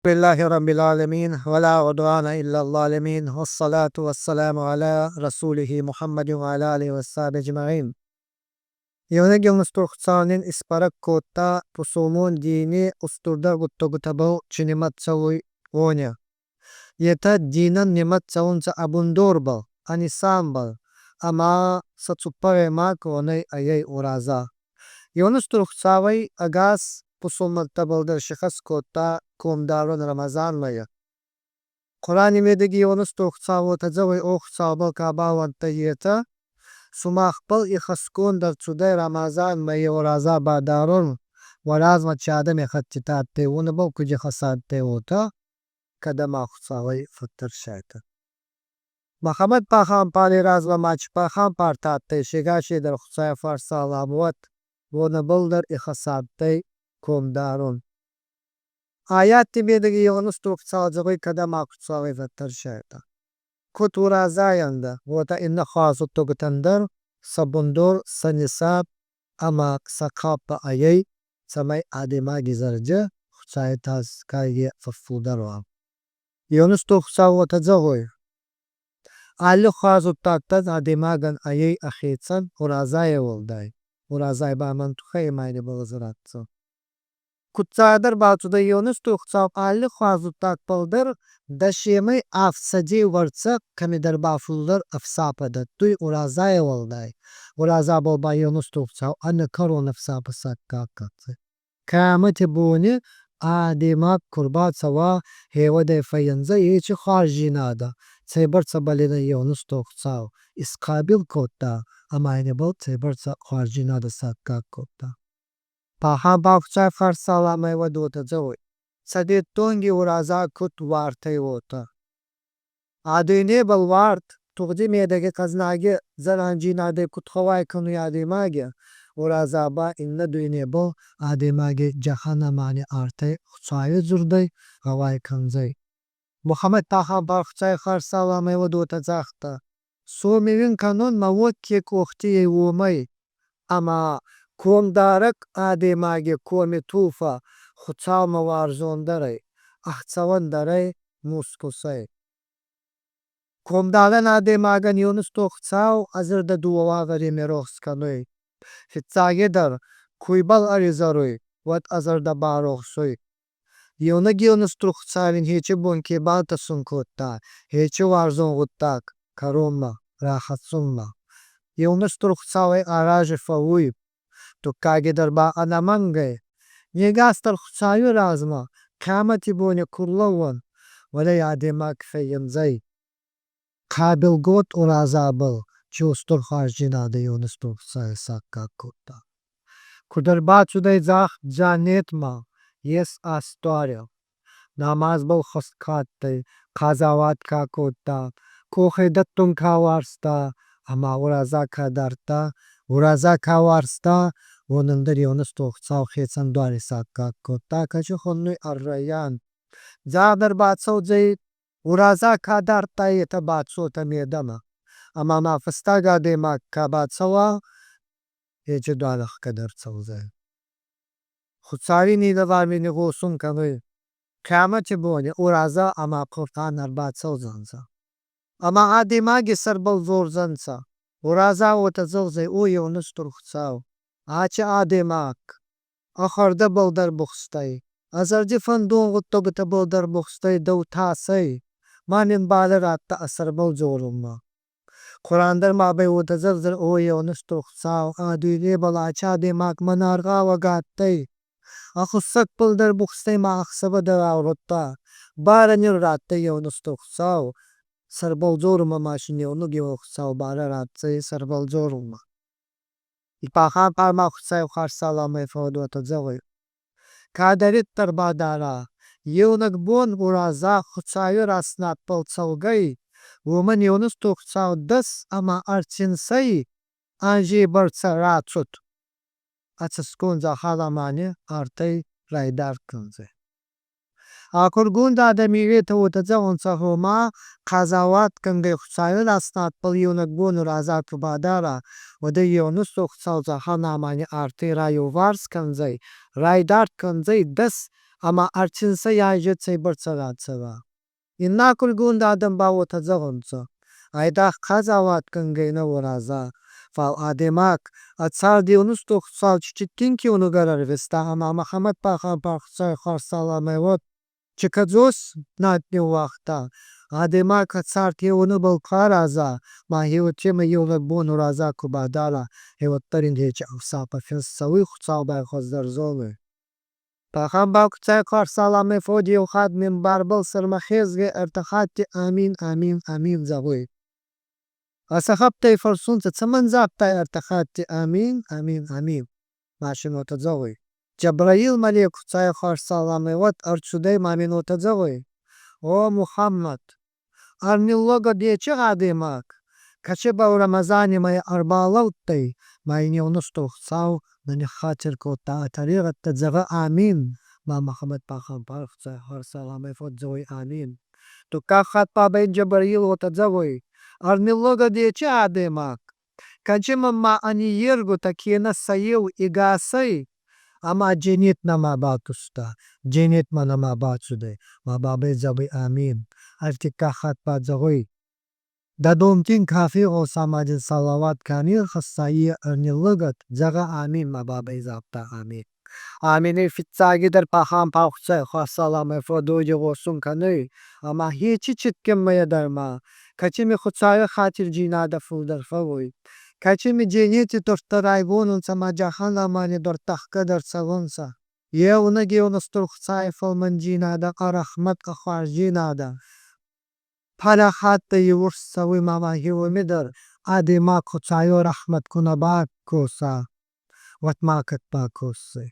لله رب العالمين ولا عدوان إلا الظالمين والصلاة والسلام على رسوله محمد وعلى آله وصحبه أجمعين. Евангел Хуцаонин испарак кодта пусулмон дини устурдӕр гъуддӕгутӕбӕл чи нимад цӕуй, уони. Етӕ динӕн нимад цӕунцӕ ӕ бундорбӕл, ӕ нисанбӕл, ӕма сӕ цуппӕремаг уонӕй ӕй ураза. Еунустур Хуцауӕй ӕгас пусулмӕнттӕбӕл дӕр сихӕс кодта комдарун Рамазанмӕ. Хъурани медӕги Еунустур Хуцау уотӕ зӕгъуй: О Хуцаубӕл ка баууӕндтӕй, етӕ, сумахбӕл ихӕсгонд ӕрцудӕй Рамазанмӕ ураза бадарун, уӕ размӕ ци адӕмихӕттитӕ адтӕй, уонӕбӕл куд ихӕс адтӕй, уотӕ, кӕд ӕма Хуцауӕй фӕттӕрсайтӕ. Мӕхӕмӕт пахампари размӕ ма ци пахампартӕ адтӕй, се гасейдӕр Хуцауи фарс салам уӕд, уонӕбӕл дӕр ихӕс адтӕй комдарун. Аятти медӕги Еунустур Хуцау зӕгъуй, кӕд ӕма Хуцауӕй фӕттӕрсайтӕ. Куд уразайӕн дӕр, уотӕ иннӕ хуарз гъуддӕгутӕн дӕр сӕ бундор, сӕ нисан ӕма сӕ хъаппӕ ӕй, цӕмӕй адӕймаги зӕрди Хуцауи тас фӕффулдӕр уа. Еунустур Хуцау уотӕ зӕгъуй: Алли хуарз гъуддӕгтӕн адӕймагӕн ӕй ӕхецӕн уразайӕй уӕлдай. Уразай ба мӕн туххӕй ӕма ин ибӕл ӕз ратдзӕн. Куд бацудӕй Еунустур Хуцау алли хуарз гъуддагбӕл дӕр дӕсемӕй авдсӕдей бӕрцӕ кӕмидӕр ба фулдӕр ӕфсапӕ дӕттуй уразайӕй уӕлдай. Уразабӕл ба Еунустур Хуцау ӕнӕкӕрон ӕфсапӕ саккаг кӕндзӕй. Киамӕти бони адӕймаг ку рбацӕуа, гъеуӕдӕй фӕййиндзӕй еци хуарздзийнадӕ, цӕйбӕрцӕбӕл ин Еунустур Хуцау исхъабил кодта ӕма ин ибӕл цӕйбӕрцӕ хуарздзийнадӕ саккаг кодта. Пахампар Хуцауи фарс саламӕй уӕд уотӕ зӕгъуй: Цӕветтонги ураза куд уартӕй, уотӕ. А дуйнебӕл уарт тугъди медӕги ӕзнаги зӕрандзийнадӕй куд гъӕуай кӕнуй адӕймаги, ураза ба иннӕ дуйнебӕл адӕймаги джаханнамани артӕй Хуцауи дзурдӕй гъӕуай кӕндзӕй. Мухаммад пахампар Хуцауи фарс саламӕй уӕд уотӕ загъта: Соми уин кӕнун мӕ уод ке къохти ӕй, уомӕй, ӕма комдарӕг адӕймаги коми тулфӕ Хуцаумӕ уарзондӕр ӕй, ӕхцӕуӕндӕр ӕй мускусӕй. Комдарӕн адӕймагӕн Еунустур Хуцау ӕ зӕрдӕ дууӕ уавӕреми рохс кӕнуй. Фиццагидӕр, ку ибӕл ӕризӕруй, уӕд ӕ зӕрдӕ барохс уй. Еунӕг Еунустур Хуцау ин хечи бон ке бантӕсун кодта, хечи уарзон гъуддаг кӕронмӕ рахӕссунмӕ. Еунустур Хуцауӕй арази фӕууй. Дуккагидӕр ба ӕнӕмӕнгӕй, не гасдӕр Хуцауи размӕ хъиамӕти бони ку рлӕууӕн, уӕд ӕй адӕймаг фӕййиндзӕй. Хъабилгонд уразабӕл ци устур хуарздзийнадӕ Еунустур Хуцауи исаккаг кодта. Куд ӕрбацудӕй дзагъд дзенетмӕ, ес астуари. Намазбӕл хуӕст ка адтӕй, хъазауат ка кодта, къохӕй дӕттун ка уарзта ӕма ураза ка дардта, ураза ка уарзта, уонӕн дӕр Еунустур Хуцау хецӕн дуар исаккаг кодта, кӕци хуннуй Ар-Райян. Дзагъд ӕрбацӕудзӕй, ураза ка дардта, етӕ бацотӕ медӕмӕ. Ӕма ма фӕстаг адӕймаг ка бацӕуа, ечи дуар ӕхгӕд ӕрцӕудзӕй. Хуцауи минӕвар мин игъосун кӕнуй: Хъиамӕти бони ураза ӕма Хъуръан ӕрбацӕудзӕнцӕ. Ӕма адӕймаги сӕрбӕл дзордзӕнцӕ. Ураза уотӕ зӕгъдзӕй: О Еунустур Хуцау, ачи адӕймаг ӕ хуӕрдӕбӕл дӕр бухстӕй, ӕ зӕрди фӕндон гъуддӕгутӕбӕл дӕр бухстӕй дӕу тасӕй, ма мин барӕ радта ӕ сӕрбӕл дзорунмӕ. Хъуран дӕр ма бай уотӕ зӕгъдзӕй: О Еунустур Хуцау, а дуйнебӕл ачи адӕймаг мӕн аргъауӕг адтӕй, ӕ хуссӕгбӕл дӕр бухстӕй ма ӕхсӕвӕ дӕр агурдта. Барӕ нин радта Еунустур Хуцау, сӕрбӕл дзорунмӕ ма син еунӕг Хуцау барӕ ратдзӕй сӕрбӕл дзорунмӕ. И пахампар ма Хуцауи хуарз саламӕй фӕууӕд уотӕ зӕгъуй: Кадӕриддӕр бадара, еунӕг бон ураза Хуцауи раст надбӕл цӕугӕй, уомӕн Еунустур Хуцау дӕс ӕма ӕртинсӕй анзей бӕрцӕ рацуд, ӕ цӕсгон дзӕгъӕламани артӕй райдард кӕндзӕй. Ахургонд адӕми етӕ уотӕ зӕгъунцӕ, гъома хъазауат кӕнгӕй Хуцауи раст надбӕл еунӕг бон ураза ку бадара, уӕд ӕй Еунустур Хуцау дзӕгъӕламани артӕй райеуварс кӕндзӕй, райдард кӕндзӕй дӕс Ӕма ӕртинсӕй анзи цӕйбӕрцӕ рацӕра. Иннӕ ахургонд адӕм ба уотӕ зӕгъунцӕ: айдагъ хъазауат кӕнгӕй нӕ уораза, фал адӕймаг ӕ царди устур Хуцау цитгин киунугӕ рарвиста ӕма Мӕхӕмӕт пахампар Хуцауи хуарз саламӕй уӕд, чи кӕдзос над ниууагъта, адӕймаг ӕ цард хеуонӕбӕл ку араза ма хеуотемӕй еунӕг бон ураза ку бадара, гъе уӕддӕр ин хечи ӕфсапӕ финст цӕуй, Хуцаубӕл хуӕздӕр зонуй. Пахампар Хуцауи хуарз саламӕй фод еу хатт минбарбӕл сӕрмӕ хезгӕй ӕртӕ хатти амин, амин, амин зӕгъуй. Асахабтӕй фӕрсунцӕ, цӕмӕн загътай ӕртӕ хатти амин, амин, амин? Ма син уотӕ зӕгъуй: Джабраил мӕлек Хуцауи хуарз саламӕй уӕд ӕрцудӕй ма мин уотӕ зӕгъуй: О Мухаммад, ӕрниллӕгӕд ечи адӕймаг, кӕцибӕл Рамазани мӕйӕ ӕрбалӕудтӕй, ма ин еу устур Хуцау нӕ ниххатир кодта ӕ тӕрегъӕдтӕ, зӕгъӕ амин, ма Мӕхӕмӕт пахампар Хуцауи хуарз саламӕй фӕдздзоруй амин. Дуккаг хатт бабӕй Джабраил уотӕ зӕгъуй: Ӕрниллӕгӕд ечи адӕймаг, кӕцимӕ ма ӕ ниййергутӕ кенӕ сӕ еу ӕгасӕй ӕма дженет нӕма бакуста, дженетмӕ нӕма бацудӕй, ма бабӕй зӕгъуй амин. Ӕртиккаг хатт ба зӕгъуй: Дӕ домтин ка фегъоса ма дин салават ка ниххӕсса, е ӕрниллӕгӕд, зӕгъӕ амин, ма бабӕй загъта амин. Амини фиццагидӕр пахампар Хуцауи саламӕй фӕдоги гъосун кӕнуй, ӕма хечи цитгинмӕ дӕр ма, кӕцими Хуцауи хатирдзийнадӕ фулдӕр фӕууй, кӕцими дженети дуӕрттӕ райгон унцӕ ма джаханнамани дуӕрттӕ ӕхгӕд ӕрцӕунцӕ. Еунӕг устур Хуцауи фӕлмӕндзийнадӕ, ӕ рӕхмӕт, ӕ хуарздзийнадӕ парахаттӕй иурст цӕуй ма уоми дӕр адӕймаг Хуцауи рӕхмӕт ку нӕ бакоса, уӕд ма кӕд бакосдзӕй.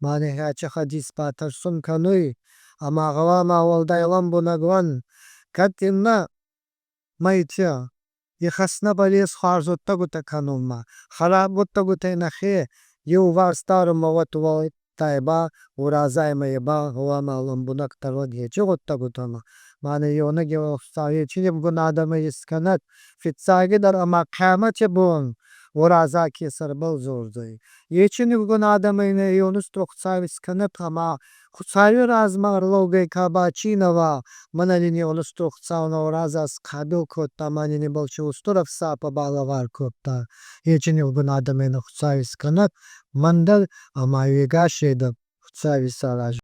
Мӕнӕ ачи хадис ба тӕрсун кӕнуй, ӕма гъӕуама уӕлдай лӕмбунӕг уӕн, кӕд иннӕ мӕйтӕ ихӕс нӕбал ес хуарз гъуддӕгутӕ кӕнунмӕ, харап гъуддӕгутӕй нӕхе еуварс дарунмӕ, уӕд уӕлдай ба уразай мӕйӕ ба гъӕуама лӕмбунӕгдӕр уӕн ечи гъуддӕгутӕмӕ. Мӕнӕ еунӕг Хуцау ечи нивгун адӕмӕй искӕнӕд, фиццагидӕр ӕма хъиамӕти бон ураза ке сӕрбӕл дзордзӕй. Ечи нивгун адӕмӕй нӕ еун устур Хуцау искӕнӕд ӕма Хуцауи размӕ ӕрлӕугӕй ка бачийнӕ уа, мӕнӕ нин еун устур Хуцау нӕ ураза схъабил кодта ӕма нин ибӕл чи устур ӕфсапӕ балӕвар кодта. Ечи нивгун адӕмӕй нӕ Хуцау искӕнӕд, мӕн дӕр ӕма уе гасей дӕр Хуцау исаразӕд.